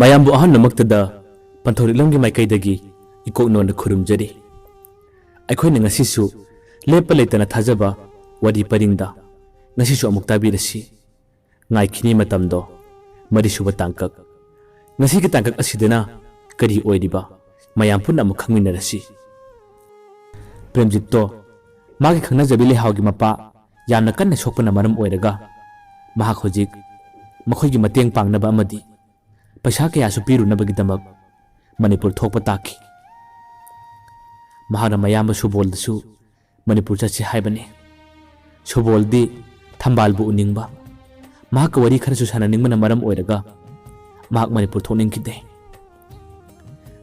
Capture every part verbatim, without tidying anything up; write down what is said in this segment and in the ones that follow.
ꯃꯌꯥꯝꯕꯨ ꯑꯍꯥꯟꯕꯃꯛꯇꯗ ꯄꯟꯊꯧꯔꯤꯛꯂꯝꯒꯤ ꯃꯥꯏꯀꯩꯗꯒꯤ ꯏꯀꯣꯛ ꯅꯣꯟꯅ ꯈꯨꯔꯨꯝꯖꯔꯤ꯫ ꯑꯩꯈꯣꯏꯅ ꯉꯁꯤꯁꯨ ꯂꯦꯞꯄ ꯂꯩꯇꯅ ꯊꯥꯖꯕ ꯋꯥꯔꯤ ꯄꯔꯤꯡꯗ ꯉꯁꯤꯁꯨ ꯑꯃꯨꯛ ꯇꯥꯕꯤꯔꯁꯤ꯫ ꯉꯥꯏꯈꯤꯅꯤ ꯃꯇꯝꯗꯣ, ꯃꯔꯤꯁꯨꯕ ꯇꯥꯡꯀꯛ꯫ ꯉꯁꯤꯒꯤ ꯇꯥꯡꯀꯛ ꯑꯁꯤꯗꯅ ꯀꯔꯤ ꯑꯣꯏꯔꯤꯕ, ꯃꯌꯥꯝ ꯄꯨꯟꯅ ꯑꯃꯨꯛ ꯈꯪꯃꯤꯟꯅꯔꯁꯤ꯫ ꯄ꯭ꯔꯦꯝꯖꯤꯠꯇꯣ ꯃꯥꯒꯤ ꯈꯪꯅꯖꯕꯤ ꯂꯩꯍꯥꯎꯒꯤ ꯃꯄꯥ ꯌꯥꯝꯅ ꯀꯟꯅ ꯁꯣꯛꯄꯅ ꯃꯔꯝ ꯑꯣꯏꯔꯒ ꯃꯍꯥꯛ ꯍꯧꯖꯤꯛ ꯃꯈꯣꯏꯒꯤ ꯃꯇꯦꯡ ꯄꯥꯡꯅꯕ ꯑꯃꯗꯤ ꯄꯩꯁꯥ ꯀꯌꯥꯁꯨ ꯄꯤꯔꯨꯅꯕꯒꯤꯗꯃꯛ ꯃꯅꯤꯄꯨꯔ ꯊꯣꯛꯄ ꯇꯥꯈꯤ꯫ ꯃꯍꯥꯛꯅ ꯃꯌꯥꯝꯕ ꯁꯨꯕꯣꯜꯗꯁꯨ ꯃꯅꯤꯄꯨꯔ ꯆꯠꯁꯤ ꯍꯥꯏꯕꯅꯤ꯫ ꯁꯨꯕꯣꯜꯗꯤ ꯊꯝꯕꯥꯜꯕꯨ ꯎꯅꯤꯡꯕ, ꯃꯍꯥꯛꯀ ꯋꯥꯔꯤ ꯈꯔꯁꯨ ꯁꯥꯟꯅꯅꯤꯡꯕꯅ ꯃꯔꯝ ꯑꯣꯏꯔꯒ ꯃꯍꯥꯛ ꯃꯅꯤꯄꯨꯔ ꯊꯣꯛꯅꯤꯡꯈꯤꯗꯦ꯫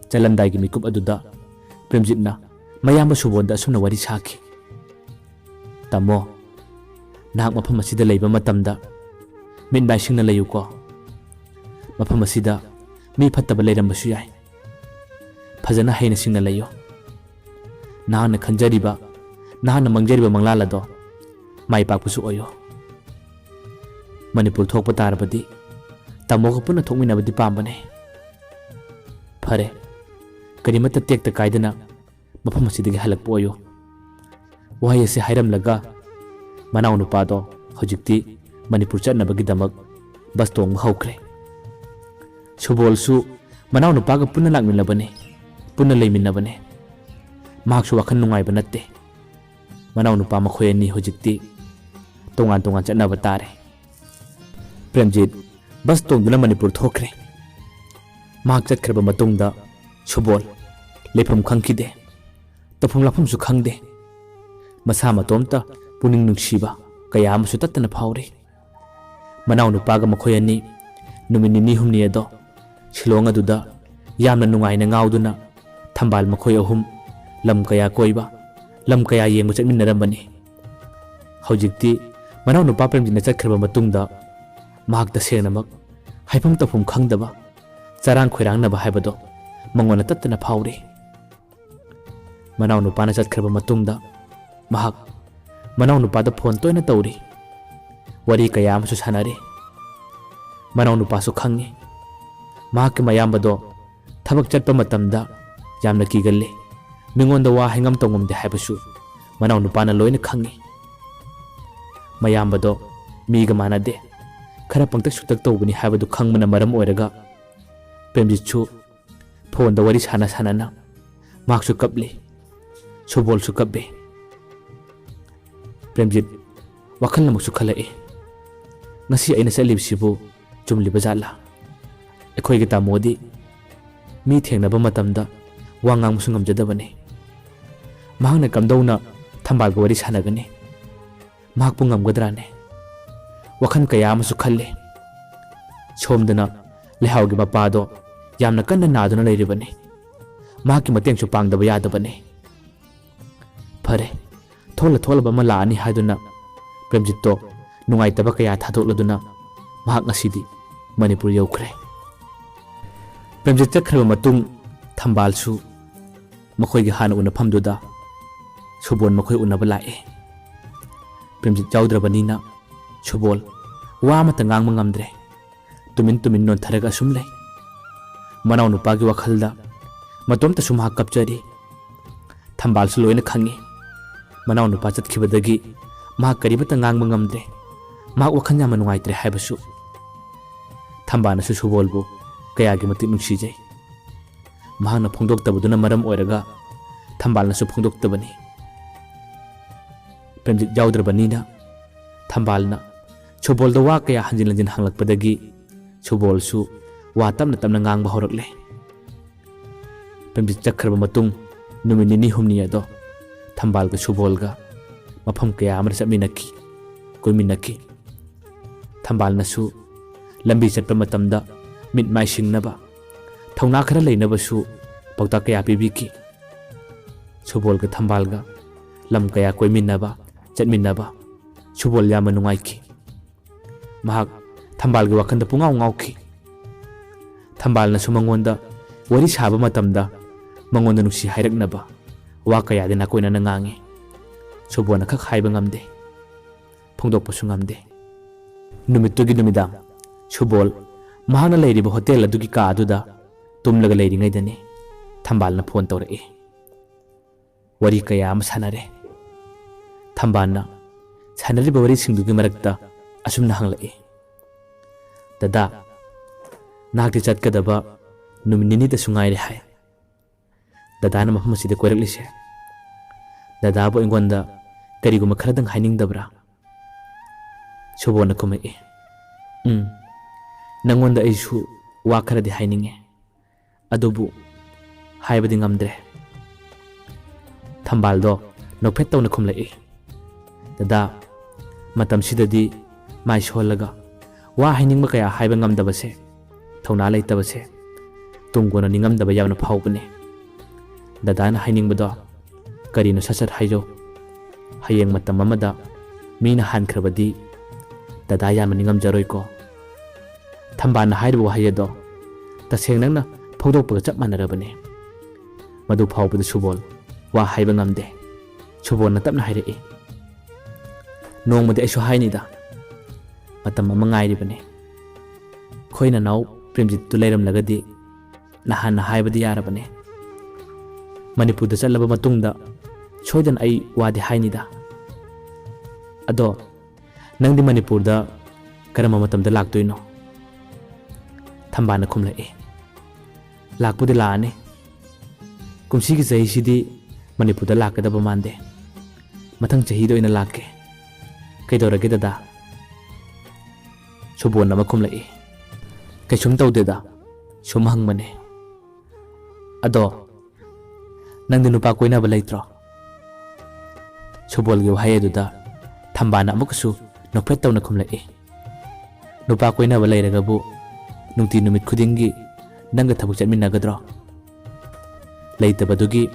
ꯆꯠꯂꯝꯗꯥꯏꯒꯤ ꯃꯤꯀꯨꯞ ꯑꯗꯨꯗ ꯄ꯭ꯔꯦꯝꯖꯤꯠꯅ ꯃꯌꯥꯝꯕ ꯁꯨꯕꯣꯜꯗ ꯑꯁꯨꯝꯅ ꯋꯥꯔꯤ ꯁꯥꯈꯤ꯫ "ꯇꯥꯃꯣ, ꯅꯍꯥꯛ ꯃꯐꯝ ꯑꯁꯤꯗ ꯂꯩꯕ ꯃꯇꯝꯗ ꯃꯤꯠ ꯃꯥꯏ ꯁꯤꯡꯅ ꯂꯩꯌꯨꯀꯣ꯫ ꯃꯐꯝ ꯑꯁꯤꯗ ꯃꯤ ꯐꯠꯇꯕ ꯂꯩꯔꯝꯕꯁꯨ ꯌꯥꯏ꯫ ꯐꯖꯅ ꯍꯩꯅ ꯁꯤꯡꯅ ꯂꯩꯌꯨ꯫ ꯅꯍꯥꯛꯅ ꯈꯟꯖꯔꯤꯕ, ꯅꯍꯥꯛꯅ ꯃꯪꯖꯔꯤꯕ ꯃꯪꯂꯥꯜ ꯑꯗꯣ ꯃꯥꯏ ꯄꯥꯛꯄꯁꯨ ꯑꯣꯏꯌꯨ꯫ ꯃꯅꯤꯄꯨꯔ ꯊꯣꯛꯄ ꯇꯥꯔꯕꯗꯤ ꯇꯥꯃꯣꯒ ꯄꯨꯟꯅ ꯊꯣꯛꯃꯤꯟꯅꯕꯗꯤ ꯄꯥꯝꯕꯅꯦ꯫ ꯐꯔꯦ, ꯀꯔꯤꯃꯠꯇ ꯇꯦꯛꯇ ꯀꯥꯏꯗꯅ ꯃꯐꯝ ꯑꯁꯤꯗꯒꯤ ꯍꯜꯂꯛꯄ ꯑꯣꯏꯌꯨ"꯫ ꯋꯥꯍꯩ ꯑꯁꯤ ꯍꯥꯏꯔꯝꯂꯒ ꯃꯅꯥꯎꯅꯨꯄꯥꯗꯣ ꯍꯧꯖꯤꯛꯇꯤ ꯃꯅꯤꯄꯨꯔ ꯆꯠꯅꯕꯒꯤꯗꯃꯛ ꯕꯁ ꯇꯣꯡꯕ ꯍꯧꯈ꯭ꯔꯦ꯫ ꯁꯨꯕꯣꯜꯁꯨ ꯃꯅꯥꯎꯅꯨꯄꯥꯒ ꯄꯨꯟꯅ ꯂꯥꯛꯃꯤꯟꯅꯕꯅꯤ, ꯄꯨꯟꯅ ꯂꯩꯃꯤꯟꯅꯕꯅꯤ꯫ ꯃꯍꯥꯛꯁꯨ ꯋꯥꯈꯜ ꯅꯨꯡꯉꯥꯏꯕ ꯅꯠꯇꯦ꯫ ꯃꯅꯥꯎꯅꯨꯄꯥ ꯃꯈꯣꯏ ꯑꯅꯤ ꯍꯧꯖꯤꯛꯇꯤ ꯇꯣꯉꯥꯟ ꯇꯣꯉꯥꯟ ꯆꯠꯅꯕ ꯇꯥꯔꯦ꯫ ꯄ꯭ꯔꯦꯝꯖꯤꯠ ꯕꯁ ꯇꯣꯡꯗꯨꯅ ꯃꯅꯤꯄꯨꯔ ꯊꯣꯛꯈ꯭ꯔꯦ꯫ ꯃꯍꯥꯛ ꯆꯠꯈ꯭ꯔꯕ ꯃꯇꯨꯡꯗ ꯁꯨꯕꯣꯜ ꯂꯩꯐꯝ ꯈꯪꯈꯤꯗꯦ, ꯇꯧꯐꯝ ꯂꯥꯛꯐꯝꯁꯨ ꯈꯪꯗꯦ꯫ ꯃꯁꯥ ꯃꯇꯣꯝꯇ ꯄꯨꯛꯅꯤꯡ ꯅꯨꯡꯁꯤꯕ ꯀꯌꯥ ꯑꯃꯁꯨ ꯇꯠꯇꯅ ꯐꯥꯎꯔꯤ꯫ ꯃꯅꯥꯎꯅꯨꯄꯥꯒ ꯃꯈꯣꯏ ꯑꯅꯤ ꯅꯨꯃꯤꯠ ꯅꯤꯅꯤ ꯍꯨꯝꯅꯤ ꯑꯗꯣ ꯁꯤꯂꯣꯡ ꯑꯗꯨꯗ ꯌꯥꯝꯅ ꯅꯨꯡꯉꯥꯏꯅ ꯉꯥꯎꯗꯨꯅ ꯊꯝꯕꯥꯜ ꯃꯈꯣꯏ ꯑꯍꯨꯝ ꯂꯝ ꯀꯌꯥ ꯀꯣꯏꯕ, ꯂꯝ ꯀꯌꯥ ꯌꯦꯡꯕ ꯆꯠꯃꯤꯟꯅꯔꯝꯕꯅꯤ꯫ ꯍꯧꯖꯤꯛꯇꯤ ꯃꯅꯥꯎꯅꯨꯄꯥ ꯄ꯭ꯔꯦꯝꯖꯤꯠꯅ ꯆꯠꯈ꯭ꯔꯕ ꯃꯇꯨꯡꯗ ꯃꯍꯥꯛ ꯇꯁꯦꯡꯅꯃꯛ ꯍꯥꯏꯐꯝ ꯇꯧꯐꯝ ꯈꯪꯗꯕ, ꯆꯔꯥꯡ ꯈꯣꯏꯔꯥꯡꯅꯕ ꯍꯥꯏꯕꯗꯣ ꯃꯉꯣꯟꯗ ꯇꯠꯇꯅ ꯐꯥꯎꯔꯤ꯫ ꯃꯅꯥꯎꯅꯨꯄꯥꯅ ꯆꯠꯈ꯭ꯔꯕ ꯃꯇꯨꯡꯗ ꯃꯍꯥꯛ ꯃꯅꯥꯎꯅꯨꯄꯥꯗ ꯐꯣꯟ ꯇꯣꯏꯅ ꯇꯧꯔꯤ꯫ ꯋꯥꯔꯤ ꯀꯌꯥ ꯑꯃꯁꯨ ꯁꯥꯟꯅꯔꯤ꯫ ꯃꯅꯥꯎꯅꯨꯄꯥꯁꯨ ꯈꯪꯉꯤ꯫ ꯃꯍꯥꯛꯀꯤ ꯃꯌꯥꯝꯕꯗꯣ ꯊꯕꯛ ꯆꯠꯄ ꯃꯇꯝꯗ ꯌꯥꯝꯅ ꯀꯤꯒꯜꯂꯤ꯫ ꯃꯤꯉꯣꯟꯗ ꯋꯥ ꯍꯥꯏꯉꯝ ꯇꯧꯉꯝꯗꯦ ꯍꯥꯏꯕꯁꯨ ꯃꯅꯥꯎ ꯅꯨꯄꯥꯅ ꯂꯣꯏꯅ ꯈꯪꯏ꯫ ꯃꯌꯥꯝꯕꯗꯣ ꯃꯤꯒ ꯃꯥꯟꯅꯗꯦ, ꯈꯔ ꯄꯪꯇꯛ ꯁꯨꯛꯇꯛ ꯇꯧꯕꯅꯤ ꯍꯥꯏꯕꯗꯨ ꯈꯪꯕꯅ ꯃꯔꯝ ꯑꯣꯏꯔꯒ ꯄ꯭ꯔꯦꯝꯖꯤꯠꯁꯨ ꯐꯣꯟꯗ ꯋꯥꯔꯤ ꯁꯥꯟꯅ ꯁꯥꯟꯅꯅ ꯃꯍꯥꯛꯁꯨ ꯀꯞꯂꯤ, ꯁꯨꯕꯣꯜꯁꯨ ꯀꯞꯄꯤ꯫ ꯄ꯭ꯔꯦꯝꯖꯤꯠ ꯋꯥꯈꯜ ꯑꯃꯨꯛꯁꯨ ꯈꯜꯂꯛꯏ, ꯉꯁꯤ ꯑꯩꯅ ꯆꯠꯂꯤꯕꯁꯤꯕꯨ ꯆꯨꯝꯂꯤꯕ ꯖꯥꯠꯂꯥ? ꯑꯩꯈꯣꯏꯒꯤ ꯇꯥꯃꯣꯗꯤ ꯃꯤ ꯊꯦꯡꯅꯕ ꯃꯇꯝꯗ ꯋꯥ ꯉꯥꯡꯕꯁꯨ ꯉꯝꯖꯗꯕꯅꯤ꯫ ꯃꯍꯥꯛꯅ ꯀꯝꯗꯧꯅ ꯊꯝꯕꯥꯜꯒ ꯋꯥꯔꯤ ꯁꯥꯟꯅꯒꯅꯤ? ꯃꯍꯥꯛꯄꯨ ꯉꯝꯒꯗ꯭ꯔꯥꯅꯦ? ꯋꯥꯈꯜ ꯀꯌꯥ ꯑꯃꯁꯨ ꯈꯜꯂꯤ꯫ ꯁꯣꯝꯗꯅ ꯂꯩꯍꯥꯎꯒꯤ ꯃꯄꯥꯗꯣ ꯌꯥꯝꯅ ꯀꯟꯅ ꯅꯥꯗꯨꯅ ꯂꯩꯔꯤꯕꯅꯤ꯫ ꯃꯍꯥꯛꯀꯤ ꯃꯇꯦꯡꯁꯨ ꯄꯥꯡꯗꯕ ꯌꯥꯗꯕꯅꯤ꯫ ꯐꯔꯦ, ꯊꯣꯛꯂ ꯊꯣꯛꯂꯕ ꯑꯃ ꯂꯥꯛꯑꯅꯤ ꯍꯥꯏꯗꯨꯅ ꯄ꯭ꯔꯦꯝꯖꯤꯠꯇꯣ ꯅꯨꯡꯉꯥꯏꯇꯕ ꯀꯌꯥ ꯊꯥꯗꯣꯛꯂꯗꯨꯅ ꯃꯍꯥꯛ ꯉꯁꯤꯗꯤ ꯃꯅꯤꯄꯨꯔ ꯌꯧꯈ꯭ꯔꯦ꯫ ꯄ꯭ꯔꯦꯝꯖꯤꯠ ꯆꯠꯈ꯭ꯔꯕ ꯃꯇꯨꯡ ꯊꯝꯕꯥꯜꯁꯨ ꯃꯈꯣꯏꯒꯤ ꯍꯥꯟꯅ ꯎꯅꯐꯝꯗꯨꯗ ꯁꯨꯕꯣꯜ ꯃꯈꯣꯏ ꯎꯅꯕ ꯂꯥꯛꯑꯦ꯫ ꯄ꯭ꯔꯦꯝꯖꯤꯠ ꯌꯥꯎꯗ꯭ꯔꯕꯅꯤꯅ ꯁꯨꯕꯣꯜ ꯋꯥ ꯑꯃꯠꯇ ꯉꯥꯡꯕ ꯉꯝꯗ꯭ꯔꯦ꯫ ꯇꯨꯃꯤꯟ ꯇꯨꯃꯤꯟ ꯅꯣꯟꯊꯔꯒ ꯑꯁꯨꯝ ꯂꯩ꯫ ꯃꯅꯥꯎ ꯅꯨꯄꯥꯒꯤ ꯋꯥꯈꯜꯗ ꯃꯇꯣꯝꯇꯁꯨ ꯃꯍꯥꯛ ꯀꯞꯆꯔꯤ꯫ ꯊꯝꯕꯥꯜꯁꯨ ꯂꯣꯏꯅ ꯈꯪꯏ꯫ ꯃꯅꯥꯎ ꯅꯨꯄꯥ ꯆꯠꯈꯤꯕꯗꯒꯤ ꯃꯍꯥꯛ ꯀꯔꯤꯃꯠꯇ ꯉꯥꯡꯕ ꯉꯝꯗ꯭ꯔꯦ꯫ ꯃꯍꯥꯛ ꯋꯥꯈꯜ ꯌꯥꯝꯅ ꯅꯨꯡꯉꯥꯏꯇ꯭ꯔꯦ ꯍꯥꯏꯕꯁꯨ꯫ ꯊꯝꯕꯥꯜꯅꯁꯨ ꯁꯨꯕꯣꯜꯕꯨ ꯀꯌꯥꯒꯤ ꯃꯇꯤꯛ ꯅꯨꯡꯁꯤꯖꯩ꯫ ꯃꯍꯥꯛꯅ ꯐꯣꯡꯗꯣꯛꯇꯕꯗꯨꯅ ꯃꯔꯝ ꯑꯣꯏꯔꯒ ꯊꯝꯕꯥꯜꯅꯁꯨ ꯐꯣꯡꯗꯣꯛꯇꯕꯅꯤ꯫ ꯄ꯭ꯔꯦꯝꯖꯤꯠ ꯌꯥꯎꯗ꯭ꯔꯕꯅꯤꯅ ꯊꯝꯕꯥꯜꯅ ꯁꯨꯕꯣꯜꯗ ꯋꯥ ꯀꯌꯥ ꯍꯟꯖꯤꯟ ꯍꯟꯖꯤꯟ ꯍꯪꯂꯛꯄꯗꯒꯤ ꯁꯨꯕꯣꯜꯁꯨ ꯋꯥ ꯇꯞꯅ ꯇꯞꯅ ꯉꯥꯡꯕ ꯍꯧꯔꯛꯂꯦ꯫ ꯄ꯭ꯔꯦꯝꯖꯤꯠ ꯆꯠꯈ꯭ꯔꯕ ꯃꯇꯨꯡ ꯅꯨꯃꯤꯠ ꯅꯤꯅꯤ ꯍꯨꯝꯅꯤ ꯑꯗꯣ ꯊꯝꯕꯥꯜꯒ ꯁꯨꯕꯣꯜꯒ ꯃꯐꯝ ꯀꯌꯥ ꯑꯃꯗ ꯆꯠꯃꯤꯟꯅꯈꯤ, ꯀꯣꯏꯃꯤꯟꯅꯈꯤ꯫ ꯊꯝꯕꯥꯜꯅꯁꯨ ꯂꯝꯕꯤ ꯆꯠꯄ ꯃꯇꯝꯗ ꯃꯤꯠ ꯃꯥꯏ ꯁꯤꯡꯅꯕ, ꯊꯧꯅꯥ ꯈꯔ ꯂꯩꯅꯕꯁꯨ ꯄꯥꯎꯇꯥꯛ ꯀꯌꯥ ꯄꯤꯕꯤꯈꯤ꯫ ꯁꯨꯕꯣꯜꯒ ꯊꯝꯕꯥꯜꯒ ꯂꯝ ꯀꯌꯥ ꯀꯣꯏꯃꯤꯟꯅꯕ, ꯆꯠꯃꯤꯟꯅꯕ ꯁꯨꯕꯣꯜ ꯌꯥꯝꯅ ꯅꯨꯡꯉꯥꯏꯈꯤ꯫ ꯃꯍꯥꯛ ꯊꯝꯕꯥꯜꯒꯤ ꯋꯥꯈꯜꯗ ꯄꯨꯡꯉꯥꯎ ꯉꯥꯎꯈꯤ꯫ ꯊꯝꯕꯥꯜꯅꯁꯨ ꯃꯉꯣꯟꯗ ꯋꯥꯔꯤ ꯁꯥꯕ ꯃꯇꯝꯗ ꯃꯉꯣꯟꯗ ꯅꯨꯡꯁꯤ ꯍꯥꯏꯔꯛꯅꯕ ꯋꯥ ꯀꯌꯥꯗꯤ ꯅꯥꯀꯣꯏꯅꯅ ꯉꯥꯡꯉꯤ꯫ ꯁꯨꯕꯣꯜꯅ ꯈꯛ ꯍꯥꯏꯕ ꯉꯝꯗꯦ, ꯐꯣꯡꯗꯣꯛꯄꯁꯨ ꯉꯝꯗꯦ꯫ ꯅꯨꯃꯤꯠꯇꯨꯒꯤ ꯅꯨꯃꯤꯗꯥꯡ ꯁꯨꯕꯣꯜ ꯃꯍꯥꯛꯅ ꯂꯩꯔꯤꯕ ꯍꯣꯇꯦꯜ ꯑꯗꯨꯒꯤ ꯀꯥ ꯑꯗꯨꯗ ꯇꯨꯝꯂꯒ ꯂꯩꯔꯤꯉꯩꯗꯅꯤ ꯊꯝꯕꯥꯜꯅ ꯐꯣꯟ ꯇꯧꯔꯛꯏ꯫ ꯋꯥꯔꯤ ꯀꯌꯥ ꯑꯃ ꯁꯥꯟꯅꯔꯦ꯫ ꯊꯝꯕꯥꯜꯅ ꯁꯥꯟꯅꯔꯤꯕ ꯋꯥꯔꯤꯁꯤꯡꯗꯨꯒꯤ ꯃꯔꯛꯇ ꯑꯁꯨꯝꯅ ꯍꯪꯂꯛꯏ, "ꯗꯗꯥ, ꯅꯍꯥꯛꯇꯤ ꯆꯠꯀꯗꯕ ꯅꯨꯃꯤꯠ ꯅꯤꯅꯤꯇꯁꯨ ꯉꯥꯏꯔꯦ ꯍꯥꯏ꯫ ꯗꯗꯥꯅ ꯃꯐꯝ ꯑꯁꯤꯗ ꯀꯣꯏꯔꯛꯂꯤꯁꯦ, ꯗꯗꯥꯕꯨ ꯑꯩꯉꯣꯟꯗ ꯀꯔꯤꯒꯨꯝꯕ ꯈꯔꯗꯪ ꯍꯥꯏꯅꯤꯡꯗꯕ꯭ꯔꯥ?" ꯁꯨꯕꯣꯟꯅ ꯈꯨꯝꯃꯛꯏ, "ꯎꯝ, ꯅꯪꯉꯣꯟꯗ ꯑꯩꯁꯨ ꯋꯥ ꯈꯔꯗꯤ ꯍꯥꯏꯅꯤꯡꯉꯦ, ꯑꯗꯨꯕꯨ ꯍꯥꯏꯕꯗꯤ ꯉꯝꯗ꯭ꯔꯦ꯫" ꯊꯝꯕꯥꯜꯗꯣ ꯅꯣꯛꯐꯦꯠ ꯇꯧꯅ ꯈꯨꯝꯂꯛꯏ, "ꯗꯗꯥ, ꯃꯇꯝꯁꯤꯗꯗꯤ ꯃꯥꯏ ꯁꯣꯜꯂꯒ ꯋꯥ ꯍꯥꯏꯅꯤꯡꯕ ꯀꯌꯥ ꯍꯥꯏꯕ ꯉꯝꯗꯕꯁꯦ, ꯊꯧꯅꯥ ꯂꯩꯇꯕꯁꯦ ꯇꯨꯡ ꯀꯣꯟꯅ ꯅꯤꯡꯉꯝꯗꯕ ꯌꯥꯝꯅ ꯐꯥꯎꯕꯅꯤ꯫ ꯗꯗꯥꯅ ꯍꯥꯏꯅꯤꯡꯕꯗꯣ ꯀꯔꯤꯅꯣ ꯁꯠ ꯁꯠ ꯍꯥꯏꯖꯧ꯫ ꯍꯌꯦꯡ ꯃꯇꯝ ꯑꯃꯗ ꯃꯤꯅ ꯍꯥꯟꯈ꯭ꯔꯕꯗꯤ ꯗꯗꯥ ꯌꯥꯝꯅ ꯅꯤꯡꯉꯝꯖꯔꯣꯏꯀꯣ꯫" ꯊꯝꯕꯥꯜꯅ ꯍꯥꯏꯔꯤꯕ ꯋꯥꯍꯩ ꯑꯗꯣ ꯇꯁꯦꯡ ꯅꯪꯅ ꯐꯣꯡꯗꯣꯛꯄꯒ ꯆꯞ ꯃꯥꯟꯅꯔꯕꯅꯤ꯫ ꯃꯗꯨ ꯐꯥꯎꯕꯗ ꯁꯨꯕꯣꯜ ꯋꯥ ꯍꯥꯏꯕ ꯉꯝꯗꯦ꯫ ꯁꯨꯕꯣꯜꯅ ꯇꯞꯅ ꯍꯥꯏꯔꯛꯏ, "ꯅꯣꯡꯃꯗꯤ ꯑꯩꯁꯨ ꯍꯥꯏꯅꯤꯗ, ꯃꯇꯝ ꯑꯃ ꯉꯥꯏꯔꯤꯕꯅꯤ꯫ ꯑꯩꯈꯣꯏ ꯅꯅꯥꯎ ꯄ꯭ꯔꯦꯝꯖꯤꯠꯇꯨ ꯂꯩꯔꯝꯂꯒꯗꯤ ꯅꯍꯥꯟꯅ ꯍꯥꯏꯕꯗꯤ ꯌꯥꯔꯕꯅꯤ꯫ ꯃꯅꯤꯄꯨꯔꯗ ꯆꯠꯂꯕ ꯃꯇꯨꯡꯗ ꯁꯣꯏꯗꯅ ꯑꯩ ꯋꯥꯗꯤ ꯍꯥꯏꯅꯤꯗ꯫ ꯑꯗꯣ ꯅꯪꯗꯤ ꯃꯅꯤꯄꯨꯔꯗ ꯀꯔꯝꯕ ꯃꯇꯝꯗ ꯂꯥꯛꯇꯣꯏꯅꯣ?" ꯊꯝꯕꯥꯜꯅ ꯈꯨꯝꯂꯛꯏ, "ꯂꯥꯛꯄꯨꯗꯤ ꯂꯥꯛꯑꯅꯤ꯫ ꯀꯨꯝꯁꯤꯒꯤ ꯆꯍꯤꯁꯤꯗꯤ ꯃꯅꯤꯄꯨꯔꯗ ꯂꯥꯛꯀꯗꯕ ꯃꯥꯟꯗꯦ꯫ ꯃꯊꯪ ꯆꯍꯤꯗ ꯑꯣꯏꯅ ꯂꯥꯛꯀꯦ꯫ ꯀꯩꯗꯧꯔꯒꯦ ꯗꯗꯥ?" ꯁꯨꯕꯣꯟ ꯑꯃ ꯈꯨꯝꯂꯛꯏ, "ꯀꯩꯁꯨꯝ ꯇꯧꯗꯦꯗ, ꯁꯨꯝ ꯍꯪꯕꯅꯦ꯫ ꯑꯗꯣ ꯅꯪꯗꯤ ꯅꯨꯄꯥ ꯀꯣꯏꯅꯕ ꯂꯩꯇ꯭ꯔꯣ?" ꯁꯨꯕꯣꯜꯒꯤ ꯋꯥꯍꯩ ꯑꯗꯨꯗ ꯊꯝꯕꯥꯜꯅ ꯑꯃꯨꯛꯀꯁꯨ ꯅꯣꯛꯐꯦꯠ ꯇꯧꯅ ꯈꯨꯝꯂꯛꯏ, "ꯅꯨꯄꯥ ꯀꯣꯏꯅꯕ ꯂꯩꯔꯒꯕꯨ ꯅꯨꯡꯇꯤ ꯅꯨꯃꯤꯠ ꯈꯨꯗꯤꯡꯒꯤ ꯅꯪꯒ ꯊꯕꯛ ꯆꯠꯃꯤꯟꯅꯒꯗ꯭ꯔꯣ? ꯂꯩꯇꯕꯗꯨꯒꯤ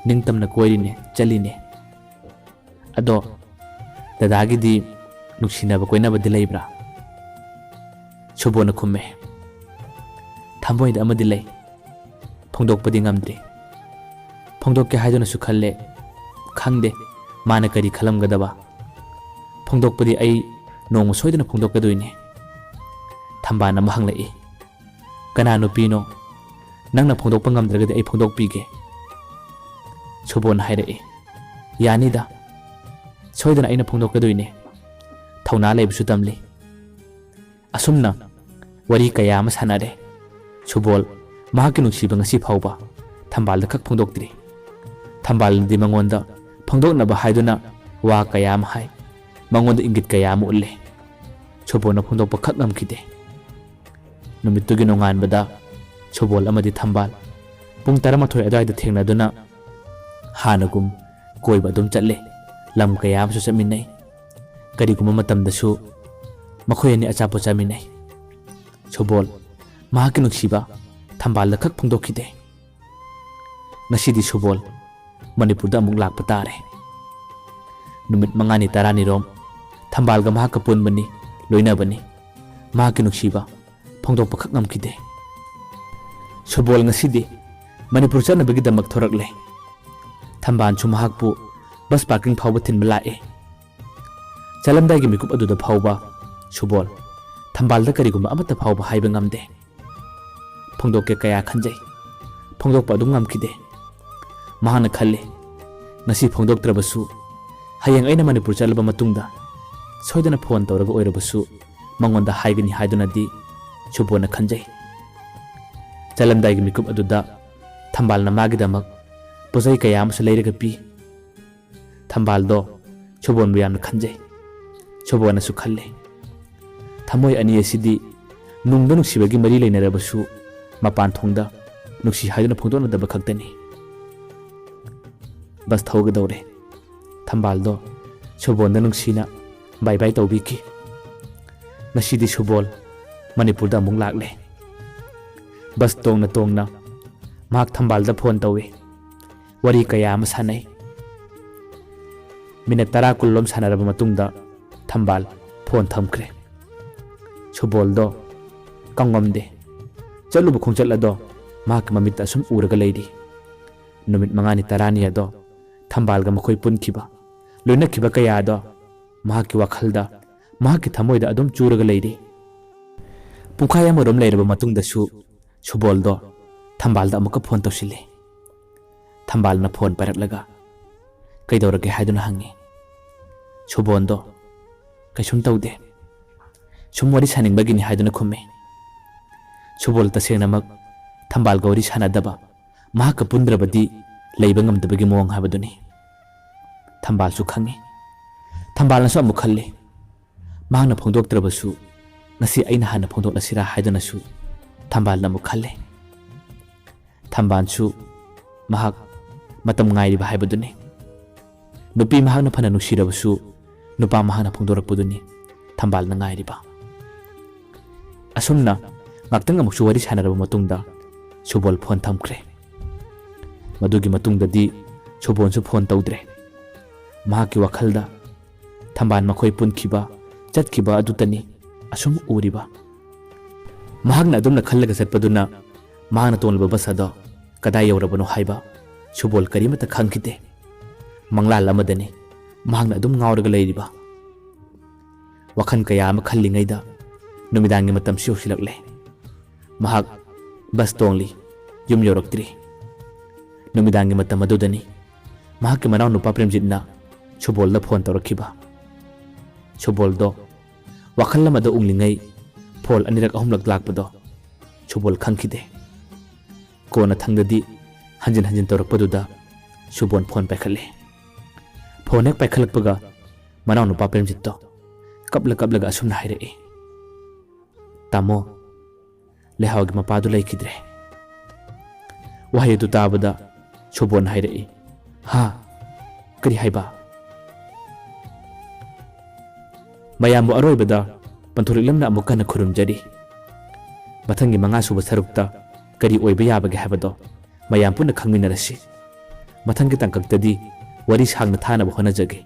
ꯅꯤꯡꯇꯝꯅ ꯀꯣꯏꯔꯤꯅꯦ, ꯆꯠꯂꯤꯅꯦ꯫ ꯑꯗꯣ ꯗꯗꯥꯒꯤꯗꯤ ꯅꯨꯡꯁꯤꯅꯕ ꯀꯣꯏꯅꯕꯗꯤ ꯂꯩꯕ꯭ꯔꯥ?" ꯁꯨꯕꯣꯟꯅ ꯈꯨꯝꯃꯦ, "ꯊꯃꯣꯏꯗ ꯑꯃꯗꯤ ꯂꯩ, ꯐꯣꯡꯗꯣꯛꯄꯗꯤ ꯉꯝꯗ꯭ꯔꯤ꯫ ꯐꯣꯡꯗꯣꯛꯀꯦ ꯍꯥꯏꯗꯨꯅꯁꯨ ꯈꯜꯂꯦ, ꯈꯪꯗꯦ ꯃꯥꯅ ꯀꯔꯤ ꯈꯜꯂꯝꯒꯗꯕ꯫ ꯐꯣꯡꯗꯣꯛꯄꯗꯤ ꯑꯩ ꯅꯣꯡꯃ ꯁꯣꯏꯗꯅ ꯐꯣꯡꯗꯣꯛꯀꯗꯣꯏꯅꯦ꯫ ꯊꯝꯕꯥꯜꯅ ꯑꯃꯨꯛ ꯍꯪꯂꯛꯏ, "ꯀꯅꯥ ꯅꯨꯄꯤꯅꯣ? ꯅꯪꯅ ꯐꯣꯡꯗꯣꯛꯄ ꯉꯝꯗ꯭ꯔꯒꯗꯤ ꯑꯩ ꯐꯣꯡꯗꯣꯛꯄꯤꯒꯦ꯫" ꯁꯨꯕꯣꯜꯅ ꯍꯥꯏꯔꯛꯏ, "ꯌꯥꯅꯤꯗ, ꯁꯣꯏꯗꯅ ꯑꯩꯅ ꯐꯣꯡꯗꯣꯛꯀꯗꯣꯏꯅꯦ꯫ ꯊꯧꯅꯥ ꯂꯩꯕꯁꯨ ꯇꯝꯂꯤ꯫" ꯑꯁꯨꯝꯅ ꯋꯥꯔꯤ ꯀꯌꯥ ꯑꯃ ꯁꯥꯟꯅꯔꯦ꯫ ꯁꯨꯕꯣꯜ ꯃꯍꯥꯛꯀꯤ ꯅꯨꯡꯁꯤꯕ ꯉꯁꯤ ꯐꯥꯎꯕ ꯊꯝꯕꯥꯜꯗ ꯈꯛ ꯐꯣꯡꯗꯣꯛꯇ꯭ꯔꯤ꯫ ꯊꯝꯕꯥꯜꯅꯗꯤ ꯃꯉꯣꯟꯗ ꯐꯣꯡꯗꯣꯛꯅꯕ ꯍꯥꯏꯗꯨꯅ ꯋꯥ ꯀꯌꯥ ꯑꯃ ꯍꯥꯏ, ꯃꯉꯣꯟꯗ ꯏꯪꯒꯤꯠ ꯀꯌꯥ ꯑꯃ ꯎꯠꯂꯦ꯫ ꯁꯨꯕꯣꯜꯅ ꯐꯣꯡꯗꯣꯛꯄ ꯈꯛ ꯉꯝꯈꯤꯗꯦ꯫ ꯅꯨꯃꯤꯠꯇꯨꯒꯤ ꯅꯣꯡꯉꯥꯟꯕꯗ ꯁꯨꯕꯣꯜ ꯑꯃꯗꯤ ꯊꯝꯕꯥꯜ ꯄꯨꯡ ꯇꯔꯥꯃꯥꯊꯣꯏ ꯑꯗꯨꯋꯥꯏꯗ ꯊꯦꯡꯅꯗꯨꯅ ꯍꯥꯟꯅꯒꯨꯝ ꯀꯣꯏꯕ ꯑꯗꯨꯝ ꯆꯠꯂꯦ꯫ ꯂꯝ ꯀꯌꯥ ꯑꯃꯁꯨ ꯆꯠꯃꯤꯟꯅꯩ꯫ ꯀꯔꯤꯒꯨꯝꯕ ꯃꯇꯝꯗꯁꯨ ꯃꯈꯣꯏ ꯑꯅꯤ ꯑꯆꯥꯄꯣꯠ ꯆꯥꯃꯤꯟꯅꯩ꯫ ꯁꯨꯕꯣꯜ ꯃꯍꯥꯛꯀꯤ ꯅꯨꯡꯁꯤꯕ ꯊꯝꯕꯥꯜꯗ ꯈꯛ ꯐꯣꯡꯗꯣꯛꯈꯤꯗꯦ꯫ ꯉꯁꯤꯗꯤ ꯁꯨꯕꯣꯜ ꯃꯅꯤꯄꯨꯔꯗ ꯑꯃꯨꯛ ꯂꯥꯛꯄ ꯇꯥꯔꯦ꯫ ꯅꯨꯃꯤꯠ ꯃꯉꯥꯅꯤ ꯇꯔꯥꯅꯤꯔꯣꯝ ꯊꯝꯕꯥꯜꯒ ꯃꯍꯥꯛꯀ ꯄꯨꯟꯕꯅꯤ, ꯂꯣꯏꯅꯕꯅꯤ꯫ ꯃꯍꯥꯛꯀꯤ ꯅꯨꯡꯁꯤꯕ ꯐꯣꯡꯗꯣꯛꯄ ꯈꯛ ꯉꯝꯈꯤꯗꯦ꯫ ꯁꯨꯕꯣꯜ ꯉꯁꯤꯗꯤ ꯃꯅꯤꯄꯨꯔ ꯆꯠꯅꯕꯒꯤꯗꯃꯛ ꯊꯣꯔꯛꯂꯦ꯫ ꯊꯝꯕꯥꯜꯁꯨ ꯃꯍꯥꯛꯄꯨ ꯕꯁ ꯄꯥꯔꯀꯤꯡ ꯐꯥꯎꯕ ꯊꯤꯟꯕ ꯂꯥꯛꯑꯦ꯫ ꯆꯠꯂꯝꯗꯥꯏꯒꯤ ꯃꯤꯀꯨꯞ ꯑꯗꯨꯗ ꯐꯥꯎꯕ ꯁꯨꯕꯣꯜ ꯊꯝꯕꯥꯜꯗ ꯀꯔꯤꯒꯨꯝꯕ ꯑꯃꯠꯇ ꯐꯥꯎꯕ ꯍꯥꯏꯕ ꯉꯝꯗꯦ꯫ ꯐꯣꯡꯗꯣꯛꯀꯦ ꯀꯌꯥ ꯈꯟꯖꯩ, ꯐꯣꯡꯗꯣꯛꯄ ꯑꯗꯨꯝ ꯉꯝꯈꯤꯗꯦ꯫ ꯃꯍꯥꯛꯅ ꯈꯜꯂꯤ, "ꯉꯁꯤ ꯐꯣꯡꯗꯣꯛꯇ꯭ꯔꯕꯁꯨ ꯍꯌꯦꯡ ꯑꯩꯅ ꯃꯅꯤꯄꯨꯔ ꯆꯠꯂꯕ ꯃꯇꯨꯡꯗ ꯁꯣꯏꯗꯅ ꯐꯣꯟ ꯇꯧꯔꯒ ꯑꯣꯏꯔꯕꯁꯨ ꯃꯉꯣꯟꯗ ꯍꯥꯏꯒꯅꯤ" ꯍꯥꯏꯗꯨꯅꯗꯤ ꯁꯨꯕꯣꯜꯅ ꯈꯟꯖꯩ꯫ ꯆꯠꯂꯝꯗꯥꯏꯒꯤ ꯃꯤꯀꯨꯞ ꯑꯗꯨꯗ ꯊꯝꯕꯥꯜꯅ ꯃꯥꯒꯤꯗꯃꯛ ꯄꯣꯠꯆꯩ ꯀꯌꯥ ꯑꯃꯁꯨ ꯂꯩꯔꯒ ꯄꯤ꯫ ꯊꯝꯕꯥꯜꯗꯣ ꯁꯨꯕꯣꯟꯕꯨ ꯌꯥꯝꯅ ꯈꯟꯖꯩ꯫ ꯁꯨꯕꯣꯟꯅꯁꯨ ꯈꯜꯂꯤ, "ꯊꯃꯣꯏ ꯑꯅꯤ ꯑꯁꯤꯗꯤ ꯅꯨꯡꯗ ꯅꯨꯡꯁꯤꯕꯒꯤ ꯃꯔꯤ ꯂꯩꯅꯔꯕꯁꯨ ꯃꯄꯥꯟ ꯊꯣꯡꯗ ꯅꯨꯡꯁꯤ ꯍꯥꯏꯗꯨꯅ ꯐꯣꯡꯗꯣꯛꯅꯗꯕ ꯈꯛꯇꯅꯤ꯫" ꯕꯁ ꯊꯧꯒꯗꯧꯔꯦ꯫ ꯊꯝꯕꯥꯜꯗꯣ ꯁꯨꯕꯣꯟꯗ ꯅꯨꯡꯁꯤꯅ ꯕꯥꯏ ꯕꯥꯏ ꯇꯧꯕꯤꯈꯤ꯫ ꯉꯁꯤꯗꯤ ꯁꯨꯕꯣꯜ ꯃꯅꯤꯄꯨꯔꯗ ꯑꯃꯨꯛ ꯂꯥꯛꯂꯦ꯫ ꯕꯁ ꯇꯣꯡꯅ ꯇꯣꯡꯅ ꯃꯍꯥꯛ ꯊꯝꯕꯥꯜꯗ ꯐꯣꯟ ꯇꯧꯏ꯫ ꯋꯥꯔꯤ ꯀꯌꯥ ꯑꯃ ꯁꯥꯟꯅꯩ꯫ ꯃꯤꯅꯠ ꯇꯔꯥ ꯀꯨꯟ ꯂꯣꯝ ꯁꯥꯟꯅꯔꯕ ꯃꯇꯨꯡꯗ ꯊꯝꯕꯥꯜ ꯐꯣꯟ ꯊꯝꯈ꯭ꯔꯦ꯫ ꯁꯨꯕꯣꯜꯗꯣ ꯀꯪꯉꯝꯗꯦ꯫ ꯆꯠꯂꯨꯕ ꯈꯣꯡꯆꯠ ꯑꯗꯣ ꯃꯍꯥꯛꯀꯤ ꯃꯃꯤꯠꯇ ꯑꯁꯨꯝ ꯎꯔꯒ ꯂꯩꯔꯤ꯫ ꯅꯨꯃꯤꯠ ꯃꯉꯥꯅꯤ ꯇꯔꯥꯅꯤ ꯑꯗꯣ ꯊꯝꯕꯥꯜꯒ ꯃꯈꯣꯏ ꯄꯨꯟꯈꯤꯕ, ꯂꯣꯏꯅꯈꯤꯕ ꯀꯌꯥ ꯑꯗꯣ ꯃꯍꯥꯛꯀꯤ ꯋꯥꯈꯜꯗ, ꯃꯍꯥꯛꯀꯤ ꯊꯃꯣꯏꯗ ꯑꯗꯨꯝ ꯆꯨꯔꯒ ꯂꯩꯔꯤ꯫ ꯄꯨꯡꯈꯥꯏ ꯑꯃꯔꯣꯝ ꯂꯩꯔꯕ ꯃꯇꯨꯡꯗꯁꯨ ꯁꯨꯕꯣꯜꯗꯣ ꯊꯝꯕꯥꯜꯗ ꯑꯃꯨꯛꯀ ꯐꯣꯟ ꯇꯧꯁꯤꯜꯂꯦ꯫ ꯊꯝꯕꯥꯜꯅ ꯐꯣꯟ ꯄꯥꯏꯔꯛꯂꯒ "ꯀꯩꯗꯧꯔꯒꯦ?" ꯍꯥꯏꯗꯨꯅ ꯍꯪꯉꯤ꯫ ꯁꯨꯕꯣꯜꯗꯣ "ꯀꯩꯁꯨꯝ ꯇꯧꯗꯦ, ꯁꯨꯝ ꯋꯥꯔꯤ ꯁꯥꯅꯤꯡꯕꯒꯤꯅꯤ" ꯍꯥꯏꯗꯨꯅ ꯈꯨꯝꯃꯤ꯫ ꯁꯨꯕꯣꯜ ꯇꯁꯦꯡꯅꯃꯛ ꯊꯝꯕꯥꯜꯒ ꯋꯥꯔꯤ ꯁꯥꯅꯗꯕ, ꯃꯍꯥꯛꯀ ꯄꯨꯟꯗ꯭ꯔꯕꯗꯤ ꯂꯩꯕ ꯉꯝꯗꯕꯒꯤ ꯃꯑꯣꯡ ꯍꯥꯏꯕꯗꯨꯅꯤ꯫ ꯊꯝꯕꯥꯜꯁꯨ ꯈꯪꯉꯤ꯫ ꯊꯝꯕꯥꯜꯅꯁꯨ ꯑꯃꯨꯛ ꯈꯜꯂꯤ, ꯃꯍꯥꯛꯅ ꯐꯣꯡꯗꯣꯛꯇ꯭ꯔꯕꯁꯨ ꯉꯁꯤ ꯑꯩꯅ ꯍꯥꯟꯅ ꯐꯣꯡꯗꯣꯛꯂꯁꯤꯔꯥ ꯍꯥꯏꯗꯨꯅꯁꯨ ꯊꯝꯕꯥꯜꯅ ꯑꯃꯨꯛ ꯈꯜꯂꯤ꯫ ꯊꯝꯕꯥꯜꯁꯨ ꯃꯍꯥꯛ ꯃꯇꯝ ꯉꯥꯏꯔꯤꯕ ꯍꯥꯏꯕꯗꯨꯅꯤ꯫ ꯅꯨꯄꯤ ꯃꯍꯥꯛꯅ ꯐꯅ ꯅꯨꯡꯁꯤꯔꯕꯁꯨ ꯅꯨꯄꯥ ꯃꯍꯥꯛꯅ ꯐꯣꯡꯗꯣꯔꯛꯄꯗꯨꯅꯤ ꯊꯝꯕꯥꯜꯅ ꯉꯥꯏꯔꯤꯕ꯫ ꯑꯁꯨꯝꯅ ꯉꯥꯛꯇꯪ ꯑꯃꯨꯛꯁꯨ ꯋꯥꯔꯤ ꯁꯥꯟꯅꯔꯕ ꯃꯇꯨꯡꯗ ꯁꯨꯕꯣꯜ ꯐꯣꯟ ꯊꯝꯈ꯭ꯔꯦ꯫ ꯃꯗꯨꯒꯤ ꯃꯇꯨꯡꯗꯗꯤ ꯁꯨꯕꯣꯜꯁꯨ ꯐꯣꯟ ꯇꯧꯗ꯭ꯔꯦ꯫ ꯃꯍꯥꯛꯀꯤ ꯋꯥꯈꯜꯗ ꯊꯝꯕꯥꯜ ꯃꯈꯣꯏ ꯄꯨꯟꯈꯤꯕ, ꯆꯠꯈꯤꯕ ꯑꯗꯨꯇꯅꯤ ꯑꯁꯨꯝ ꯎꯔꯤꯕ꯫ ꯃꯍꯥꯛꯅ ꯑꯗꯨꯝꯅ ꯈꯜꯂꯒ ꯆꯠꯄꯗꯨꯅ ꯃꯍꯥꯛꯅ ꯇꯣꯡꯂꯤꯕ ꯕꯁ ꯑꯗꯣ ꯀꯗꯥꯏ ꯌꯧꯔꯕꯅꯣ ꯍꯥꯏꯕ ꯁꯨꯕꯣꯜ ꯀꯔꯤꯃꯠꯇ ꯈꯪꯈꯤꯗꯦ꯫ ꯃꯪꯂꯥꯜ ꯑꯃꯗꯅꯤ ꯃꯍꯥꯛꯅ ꯑꯗꯨꯝ ꯉꯥꯎꯔꯒ ꯂꯩꯔꯤꯕ꯫ ꯋꯥꯈꯜ ꯀꯌꯥ ꯑꯃ ꯈꯜꯂꯤꯉꯩꯗ ꯅꯨꯃꯤꯗꯥꯡꯒꯤ ꯃꯇꯝꯁꯨ ꯌꯧꯁꯤꯜꯂꯛꯂꯦ꯫ ꯃꯍꯥꯛ ꯕꯁ ꯇꯣꯡꯂꯤ, ꯌꯨꯝ ꯌꯧꯔꯛꯇ꯭ꯔꯤ꯫ ꯅꯨꯃꯤꯗꯥꯡꯒꯤ ꯃꯇꯝ ꯑꯗꯨꯗꯅꯤ ꯃꯍꯥꯛꯀꯤ ꯃꯅꯥꯎꯅꯨꯄꯥ ꯄ꯭ꯔꯦꯝꯖꯤꯠꯅ ꯁꯨꯕꯣꯜꯗ ꯐꯣꯟ ꯇꯧꯔꯛꯈꯤꯕ꯫ ꯁꯨꯕꯣꯜꯗꯣ ꯋꯥꯈꯜ ꯑꯃꯗ ꯎꯡꯂꯤꯉꯩ ꯐꯣꯟ ꯑꯅꯤꯔꯛ ꯑꯍꯨꯝꯂꯛ ꯂꯥꯛꯄꯗꯣ ꯁꯨꯕꯣꯜ ꯈꯪꯈꯤꯗꯦ꯫ ꯀꯣꯟꯅ ꯊꯪꯗꯗꯤ ꯍꯟꯖꯤꯟ ꯍꯟꯖꯤꯟ ꯇꯧꯔꯛꯄꯗꯨꯗ ꯁꯨꯕꯣꯜ ꯐꯣꯟ ꯄꯥꯏꯈꯠꯂꯦ꯫ ꯐꯣꯟ ꯍꯦꯛ ꯄꯥꯏꯈꯠꯂꯛꯄꯒ ꯃꯅꯥꯎꯅꯨꯄꯥ ꯄ꯭ꯔꯦꯝꯖꯤꯠꯇꯣ ꯀꯞꯂ ꯀꯞꯂꯒ ꯑꯁꯨꯝꯅ ꯍꯥꯏꯔꯛꯏ, "ꯇꯥꯃꯣ, ꯂꯩꯍꯥꯎꯒꯤ ꯃꯄꯥꯗꯨ ꯂꯩꯈꯤꯗ꯭ꯔꯦ꯫" ꯋꯥꯍꯩ ꯑꯗꯨ ꯇꯥꯕꯗ ꯁꯨꯕꯣꯜꯅ ꯍꯥꯏꯔꯛꯏ, "ꯍꯥ? ꯀꯔꯤ ꯍꯥꯏꯕ?" ꯃꯌꯥꯝꯕꯨ ꯑꯔꯣꯏꯕꯗ ꯄꯟꯊꯣꯂꯤꯛꯂꯝꯅ ꯑꯃꯨꯛ ꯍꯟꯅ ꯈꯨꯔꯨꯝꯖꯔꯤ꯫ ꯃꯊꯪꯒꯤ ꯃꯉꯥ ꯁꯨꯕ ꯁꯔꯨꯛꯇ ꯀꯔꯤ ꯑꯣꯏꯕ ꯌꯥꯕꯒꯦ ꯍꯥꯏꯕꯗꯣ ꯃꯌꯥꯝ ꯄꯨꯟꯅ ꯈꯪꯃꯤꯟꯅꯔꯁꯤ꯫ ꯃꯊꯪꯒꯤ ꯇꯥꯡꯀꯛꯇꯗꯤ ꯋꯥꯔꯤ ꯁꯥꯡꯅ ꯊꯥꯅꯕ ꯍꯣꯠꯅꯖꯒꯦ꯫